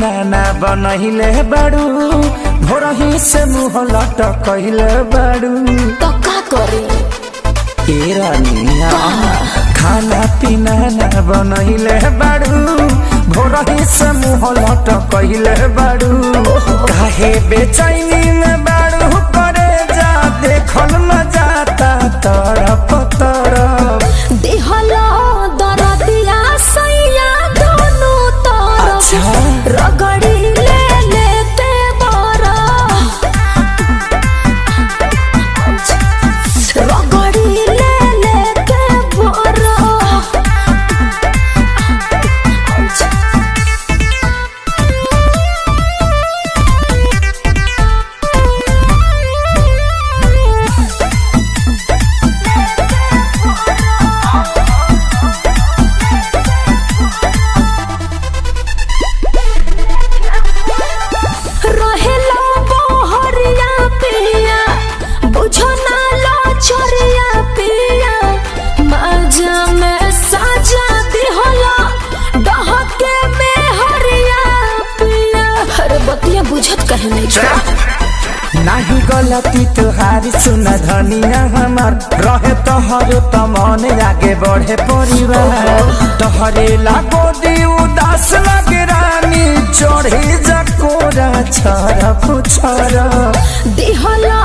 पीना ना बनहिले बाड़ू, भोरही से मुँह लटकहिले बाड़ू। तो का करी? ए रानिया, खाना पीना ना बनहिले बाड़ू, भोरही से मुँह लटकहिले बाड़ू। काहे बेचैनी में बाड़ू करे जा, देखल न जाता तड़प तड़प। दिहलो दरदिया सैया दोनों तरफ। अच्छा। रगड़ी ले लेते बरा, रगड़ी ले लेते बरा। रहेला बहरिया पिया, बुझो ना लो छोरिया पिया, मजा में साजा दिहला डहके में हरिया पिया। अरे बतिया बुझत कहे नहीं छो। नाही गलती तुहारी, सुन धनिया हमार, रहे तोहर त मन आगे बढ़े परिवार। तोहरे लागो दी उदास लगे रानी, चढ़े जकोरा छरप छरप। दिहला